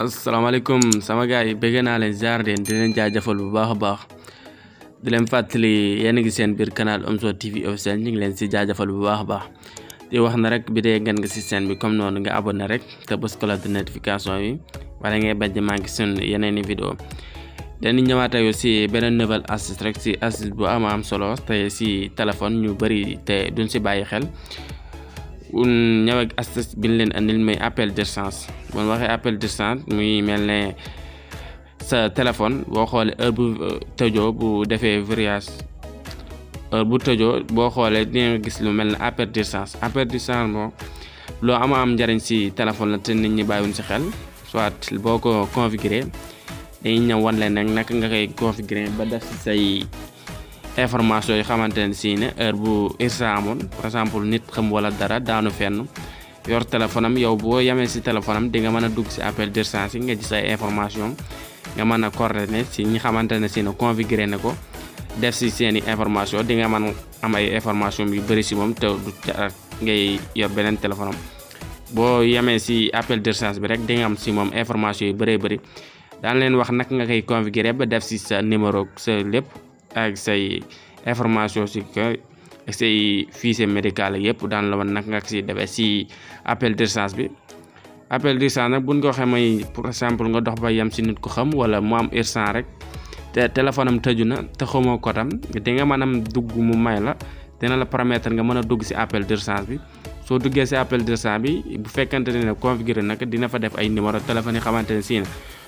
asalaamaaleykum sama gars yi bëgg naa leen ziar leen di leen jaajëfal bu baax a baax di leen fàttali yéen a ngi seen biir canal Omzo TV officiel ñu ngi leen si jaajëfal bu baax a baax di wax na rek bi dee ngeen nga si chaîne bi comme noonu nga abonné rek te bës cloche de notification yi wala ngay bañ di manqué suñ yeneen i vidéo dañu ñëwaat tey si beneen nouvelle astuce rek si astuce bu am solo te si téléphone ñu bëri te duñ si bàyyi xel ñëw ak astuce bi ñu leen andil muy appel d'urgence bu waxee appel d'urgence muy mel ne sa téléphone boo xoolee heure bu tëjoo bu defee verrouillage heure bu tëjoo boo xoolee di nga gis lu mel ne appel d'urgence moom loo am njariñ si téléphone la te nit ñi bàyyiwuñ si xel soit boo ko configuré dañuy ñëw wan leen nag naka nga koy configuré ba def si say information yi xamante ne si ne heure bu urgence amoon par exemple nit xam wala dara daanu fenn yor téléphone am yow boo yemee si téléphone am di nga mën a dugg si appel d'urgence yi nga gis ay information nga mën a coordonné si ñi xamante ne si ne configuré na ko def si seen i information di nga mën am ay information yu bëri si moom te du ngay yor beneen téléphone am boo yemee si appel d'urgence bi rek di nga am si moom information yu bëree bëri daan leen wax nag nga koy configuré ba def si sa numéro sa lépp ak say information si que say fichier médical yëpp daan la wan nag nga si defee si appel d'urgence bi appel d'urgence nag buñ ko waxee mooy pour exemple nga dox ba yem si nit ko xam wala mu am urgence rek te téléphone am tëju na te xamoo ko tam di nga mën am dugg mu may la dina la permettre nga mën a dugg si appel d'urgence bi soo duggee si appel d'urgence bi bu fekkante ne configuré nag dina fa def ay numéro téléphone yi xamante ne si ne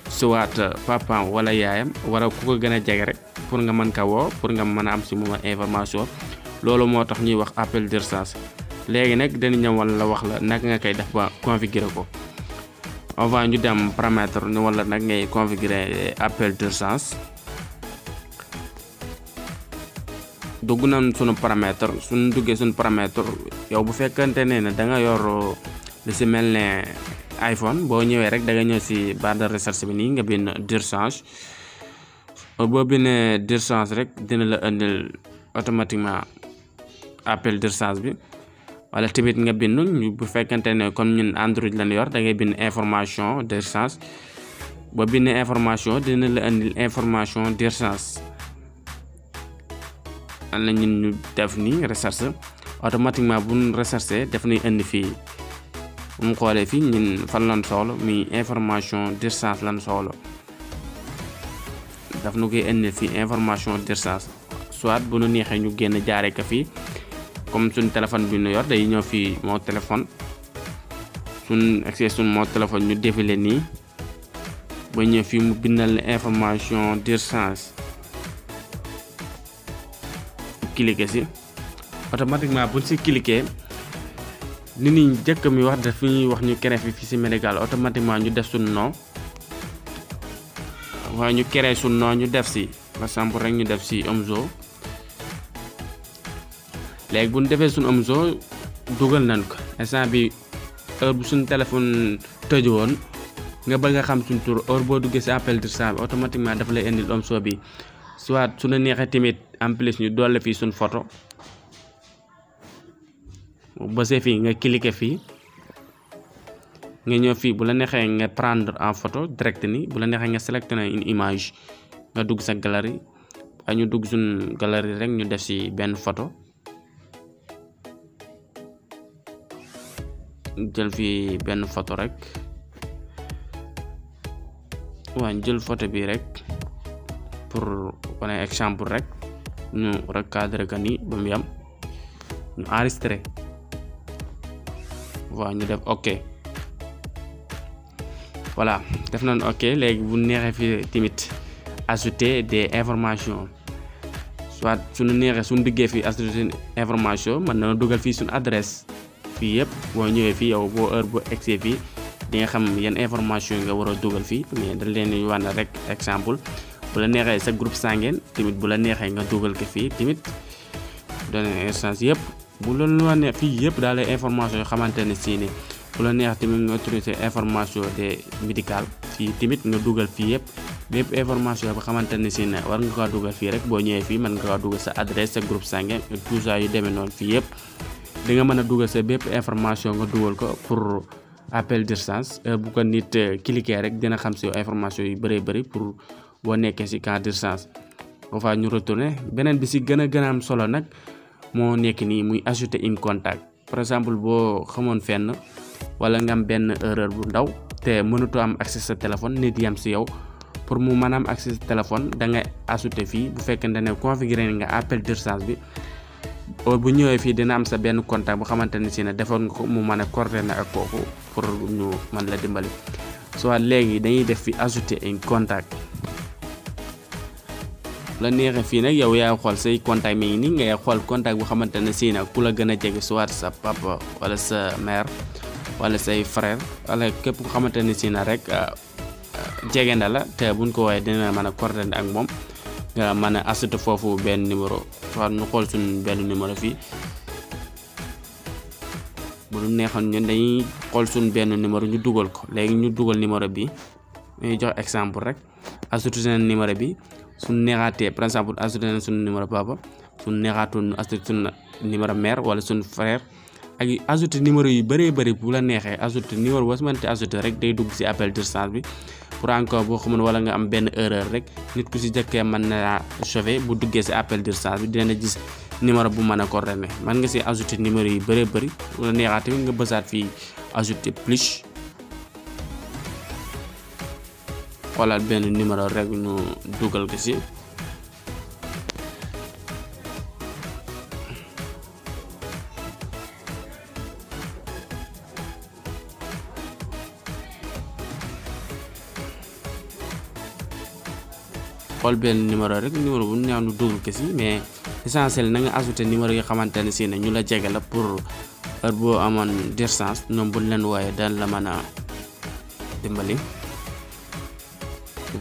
soit papaam wala yaayam wala ku ko gën a jege rek pour nga mën ka woo pour nga mën a am si moom information loolu moo tax ñuy wax appel d'urgence léegi nag dañu ñëw wala la wax la naka nga koy def ba configurer ko avant ñu dem paramètre ni wala nag ngay configurer appel d'urgence dugg nañ sunu paramètre suñu duggee suñu paramètre yow bu fekkante ne da nga yor lu si mel ne iPhone boo ñëwee rek da nga ñëw si barre de recherche bi nii nga bind d'urgence boo bindee d'urgence rek dina la indil automatiquement appel d'urgence bi wala tamit nga bind bu fekkante ne comme ñun Android lañ yor da ngay bind information d'urgence boo bindee information dina la indil information d'urgence an la ñun ñu def ni recherche automatiquement bu ñu recherché def nañ indi fii bu mu xoolee fii ñun fan lan soxla muy information d'urgence lan soxla daf nu koy indi fii information d'urgence soit bu nu neexee ñu génn jaaree ko fii comme suñ téléphone bi ñu yor day ñëw fii moo téléphone suñ accès suñ moo téléphone ñu défilé nii ba ñëw fii mu bindal ne information d'urgence cliquer si automatiquement buñ si cliquer ni ñi jëkk mi wax daf ñuy wax ñu créé fi si médical automatiquement ñu def suñ nom waaye ñu créé suñ nom ñu def si par exemple rek ñu def si Omzo léegi bu ñu defee suñ Omzo dugal nañ ko instant bi heure bu suñ téléphone tëju woon nga bëgg nga xam suñ tur heure boo duggee si appel d'urgence bi automatiquement dafa lay indil Omzo bi soit su la neexee tamit en plus ñu doole fii suñ photo bësee fii nga cliquer fii nga ñëw fii bu la neexee nga prendre en photo direct ni bu la neexee nga sélectionner une image nga dugg sa galerie ak ñu dugg suñ galerie rek ñu def si benn photo jël fii benn photo rek waaw jël photo bi rek pour wane exemple rek ñu recadrer ko nii ba mu yam ñu enregistrer waaw ñu def ok voilà def nañ ok léegi bu neexee fi tamit ajouter des informations soit suñu neexee suñu duggee fii ajouter information mën na dugal fii suñu adresse fii yëpp boo ñëwee fii yow boo heure bu egsee fii di nga xam yan information nga war a dugal fii mais dañ leen di wan rek exemple bu la neexee sa groupe sanguin tamit bu la neexee nga dugal ko fii tamit données instance yëpp bu la neex fii yëpp daal ay information yoo xamante ne si ne bu la neex tamit nga utiliser information des médicales fii tamit nga dugal fii yëpp bépp information ba xamante ne si ne war nga ko dugal fii rek boo ñëwee fii mën nga ko dugal sa adresse sa groupe sanguin tout ça yu demee noonu fii yëpp di nga mën a dugal sa bépp information nga dugal ko pour appel d'urgence bu ko nit cliquer rek dina xam si information yu bëri pour boo nekkee si cas d'urgence on va ñu retourner beneen bi si gën a am solo nag moo nekk nii muy ajouter un contact. Par exemple boo xamoon fenn wala nga am benn erreur bu ndaw te mënutoo am accès sa téléphone nit yam si yow pour mu mën a am accès sa téléphone da ngay ajouter fii bu fekkente ne configurer nga appel d'urgence bi bu ñëwee fii dina am sa benn contact bu xamante ne si ne defoon nga ko mu mën a coordonner ak kooku pour ñu mën la dimbali. soit léegi dañuy def fi ajouter un contact la neexee fii nag yow yaa xool say contact mi ngi nii ngay xool contact bu xamante ne si nag ku la gën a jege soit sa papa wala sa mère wala say frère wala képp ku xamante ne si na rek jege na la te buñ ko woowee dina mën a coordonner ak moom nga mën a ajouter foofu benn numéro soit ñu xool suñu benn numéro fii bu ñu neexoon ñun dañuy xool suñu benn numéro ñu dugal ko léegi ñu dugal numéro bi ñuy jox exemple rek ajouter seen numéro bi. suñu neexaatee par exemple ajouté nañ suñu numéro papa suñu neexaatoon ñu ajouté suñu numéro mère wala suñu frère ak ajouté numéro yu bëri bu la neexee ajouté numéro boo si mënti ajouté rek day dugg si appel d'urgence bi pour encore boo xamul wala nga am benn erreur rek nit ku si jëkkee mën na sauver bu duggee si appel d'urgence bi dina gis numéro bu mën a coordonné mën nga si ajouté numéro yu bëri bu la neexaatee nga bësaat fii ajouté plus xoolal benn numéro rek ñu dugal ko si xool benn numéro rek numéro bu neex ñu dugal ko si mais essentiel na nga ajouter numéro yoo xamante ne si ne ñu la jege la pour heure boo amoon d'urgence ñoom buñ leen wooyee daan la mën a dimbali.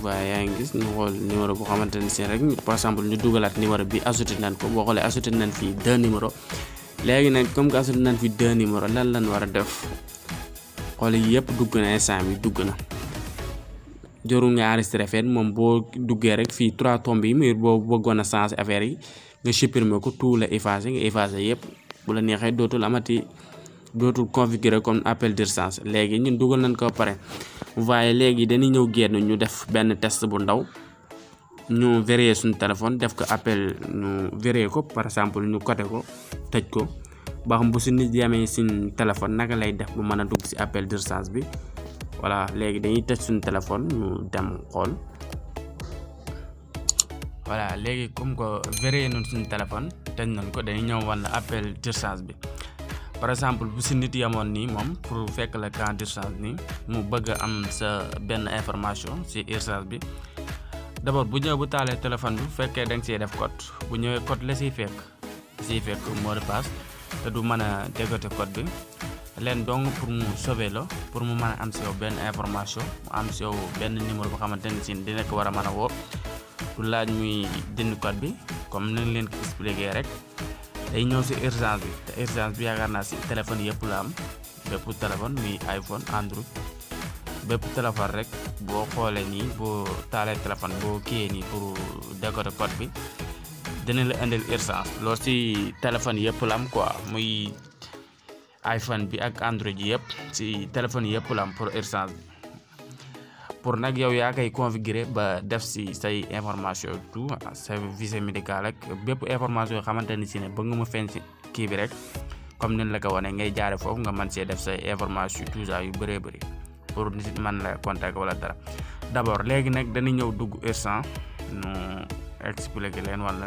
waaye yaa ngi gis ñu xool numéro bu xamante ne si rek par exemple ñu dugalaat numéro bi ajouté nañ ko boo xoolee ajouté nañ fii 2 numéro léegi nag comme que ajouté nañ fii 2 numéro lan lañ war a def xool yëpp dugg na instant bi dugg na jorul nga enregistré fenn moom boo duggee rek fii 3 tombes yi muy boo bëggoon a changer affaire yi nga supprimer ko tout la effacer nga effacer yëpp bu la neexee dootul configurer comme appel d'urgence léegi ñun dugal nañ ko pare waaye léegi dañuy ñëw génn ñu def benn test bu ndaw ñu vérifier suñu téléphone def ko appel ñu vérifier ko par exemple ñu coté ko tëj ko ba xam bu si nit yamee suñu téléphone naka lay def bu mën a dugg si appel d'urgence bi voilà léegi dañuy tëj suñu téléphone ñu dem xool voilà léegi comme que vérifier nañ suñu téléphone tëj nañ ko dañuy ñëw wan appel d'urgence bi. par exemple bu si nit yamoon nii moom pour fekk la cas d'urgence nii mu bëgg a am sa benn information si urgence bi d'abord bu ñëw bu taalee téléphone bi bu fekkee da nga siy def code bu ñëwee code la siy fekk mot de passe te du mën a dégoter code bi leen donc pour mu sauver la pour mu mën a am si yow benn information mu am si yow benn numéro bu xamante ne si dina ko war a mën a woo du laaj muy dindi code bi comme nañ leen ko expliquer rek. day ñëw si urgence bi te urgence bi yaakaar naa si téléphone yëpp la am bépp téléphone muy iPhone Android bépp téléphone rek boo xoolee nii boo taalee téléphone boo kiiyee nii pour décoder code bi dina la indil urgence loolu si téléphone yëpp la am quoi muy iPhone bi ak Android yi yëpp si téléphone yëpp la am pour urgence bi pour nag yow yaa koy configurer ba def si say information tout sa visée médicale ak bépp information yoo xamante ni si ne ba nga ma feeñ si kii bi rek comme nin la ko wane ngay jaare foofu nga mën see def say information tout ça yu bëree bëri pour nit mën la contacter wala dara d'abord léegi nag dañuy ñëw dugg urgence nu expliquer leen wala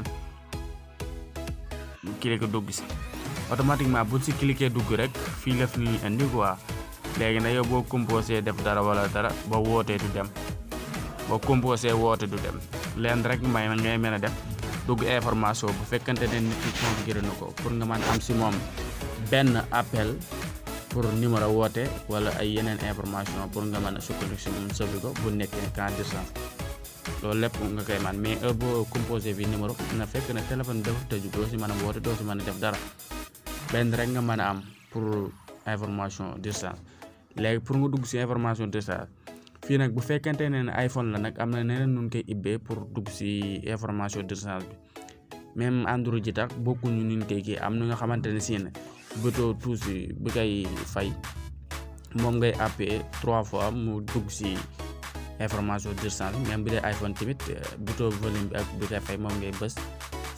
cliquer dugg si automatiquement bu si cliquer dugg rek fii la fi ñuy indi quoi. léegi nag yow boo composé def dara wala dara ba wootee du dem boo composé woote du dem leen rek may na ngay mën a def dugg information bu fekkante ne nit ki configuré na ko pour nga mën am si moom benn appel pour numéro woote wala ay yeneen information pour nga mën a sukkandiku si moom sauver ko bu nekkee cas d'urgence loolu lépp nga koy man mais heure boo composé bi numéro na fekk ne téléphone dafa tëju doo si mën a woote doo si mën a def dara benn rek nga mën a am pour information d'urgence. léegi pour nga dugg si information d'urgence fii nag bu fekkente ne iPhone la nag am na neneen nun koy ibbee pour dugg si information d'urgence bi même Android ji tax bokkuñu nun koy kii am na nga xamante ne si ne bëtoo tuusi bi koy fay moom ngay appuyer 3 fois mu dugg si information d'urgence même bi dee iPhone tamit bouton volume bi ak bi koy fay moom ngay bës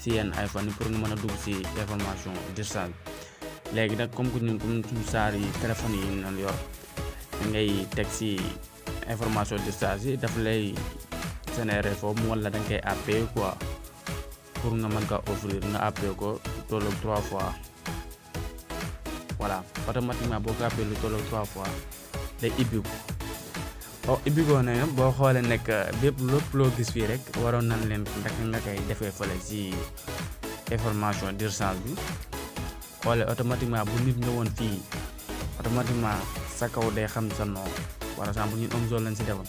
si yenn iPhone yi pour nga mën a dugg si information d'urgence léegi nag comme que ñun comme suñu saar yi téléphone yi ñu yor da ngay teg si information d'urgence yi daf lay générer foofu mu wala da nga koy appuyer quoi pour nga mën ka offrir nga appuyer ko tolloog 3 fois voilà automatiquement boo ko appuyer lu tolloog 3 fois day ibbi ko ibbi ko nag boo xoolee nekk bépp lépp loo gis fii rek waroon nañ leen ndaka nga koy defee fële si information d'urgence bi xoolee automatiquement bu nit ñëwoon fii automatiquement sa kaw day xam sa nom par exemple ñun am zone lañ si defoon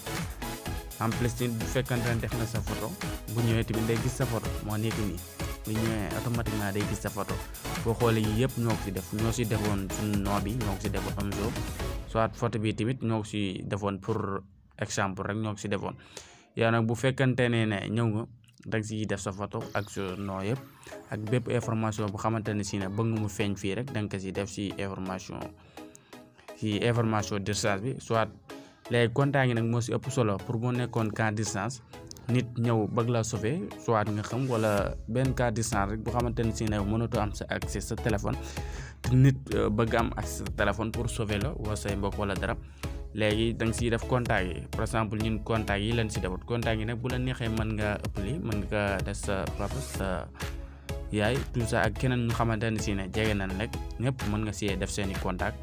en plus bu fekkante ne def nga sa photo bu ñëwee tamit day gis sa photo moo nekk nii bu ñëwee automatiquement day gis sa photo boo xoolee yi yëpp ñoo ko si def ñoo si defoon suñu nom bi ñoo ko si defoon am zone soit photo bi tamit ñoo ko si defoon pour exemple rek ñoo ko si defoon yow nag bu fekkante ne ñëw nga dag si def sa photo ak sa nom yëpp ak bépp information bu xamante ne si ne bëgg nga mu feeñ fii rek da nga ko si def si information d'urgence bi soit léegi contact yi nag moo si ëpp solo pour boo nekkoon cas d'urgence nit ñëw bëgg la sauver soit nga xam wala benn cas d'urgence rek bu xamante ne si ne mënatoo am sa accès sa téléphone nit bëgg am accès sa téléphone pour sauver la wala say mbokk wala dara léegi da nga siy def contact yi par exemple ñun contact yi lañ si defoon contact yi nag bu la neexee mën nga ëppali mën nga def sa papa sa yaay tout ça ak keneen ñu xamante ne si ne jege nañ rek ñëpp mën nga si def seeni contact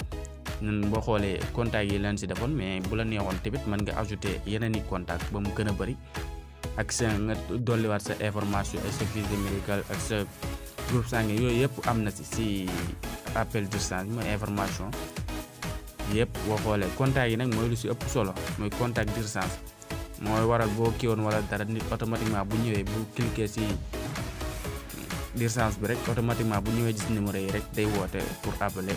ñun boo xoolee contact yi lañ si defoon mais bu la neexoon tamit mën nga ajouter yeneen i contact ba mu gën a bëri ak sa nga dolliwaat sa information ak sa fiche médical ak sa groupe sanguin yooyu yëpp am na si appel d'urgence mooy information yëpp boo xoolee contact yi nag mooy lu si ëpp solo mooy contact d'urgence mooy waral boo kii woon wala dara nit automatiquement bu ñëwee bu cliquer si d'urgence bi rek automatiquement bu ñëwee gis numéro yi rek day woote pour appeler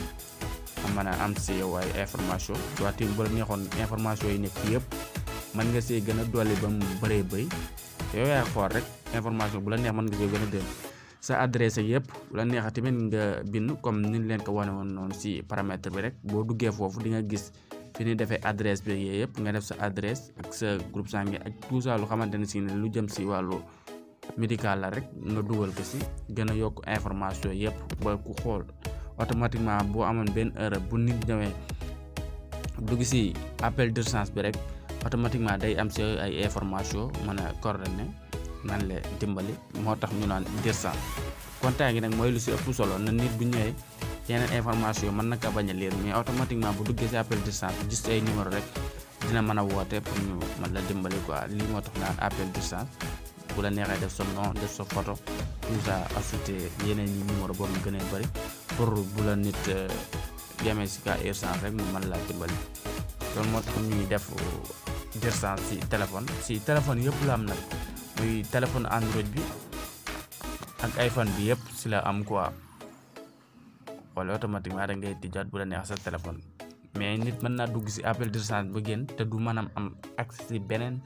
mën a am si yow ay information soit bu la neexoon information yi nekk fii yëpp mën nga see gën a dolli ba mu bëree bëri yow yaay xool rek information bu la neex mën nga see gën a dem sa adresse yëpp bu la neex tamit nga bind comme ni leen ko wane woon noonu si paramètre bi rek boo duggee foofu di nga gis fi ñuy defee adresse bi yëpp nga def sa adresse ak sa groupe sanguin ak tout ça lu xamante ne si ne lu jëm si wàllu médical la rek nga dugal ko si gën a yokk information yëpp ba ku xool automatiquement boo amoon benn erreur bu nit ñëwee dugg si appel d'urgence bi rek automatiquement day am si ay information mën a coordonné nan la dimbali moo tax ñu naan d'urgence contact yi nag mooy lu si ëpp solo na nit bu ñëwee yeneen information mën na ko bañ a lire mais automatiquement bu duggee si appel d'urgence gis ay numéro rek dina mën a woote pour ñu mën la dimbali quoi lii moo tax naan appel d'urgence bu la neexee def sa nom def sa photo tout ça ajouter yeneen yi numéro boobu mu gënee bëri pour bu la nit jamee si cas urgence rek mu mën laa dimbali loolu moo tax ñuy def d'urgence si téléphone yëpp la am nag muy téléphone Android bi ak iPhone bi yëpp si la am quoi wala automatiquement da ngay tijjaat bu la neex sa téléphone mais nit mën naa dugg si appel d'urgence ba génn te du mën am accès si beneen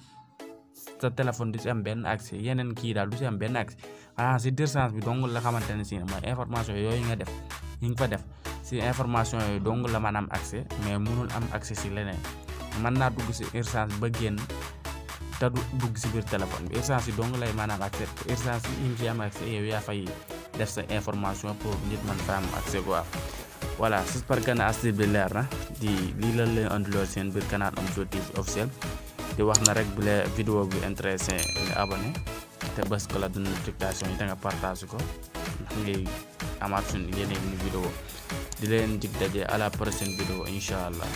sa téléphone du si am benn accès yeneen kii daal du si am benn accès si d'urgence bi dong la xamante ne si mooy information yooyu nga def yi nga fa def si information yooyu dong la mën am accès mais mënul am accès si leneen mën naa dugg si urgence ba génn te du dugg si biir téléphone bi urgence yi dong lay maanaam accès urgence yi ñu si am accès yow yaa fay def sa information pour nit mën fa am accès quoi voilà j'espère que na astuce bi leer na lii la leen andiloo seen biir canal Omzo TV officiel di wax na rek bu la vidéo bi intéressé nga abonné te bës ko la de notification yi te nga partage ko ndax ngay amaat suñu yeneen vidéo di leen dig daje à la prochaine vidéo incha allah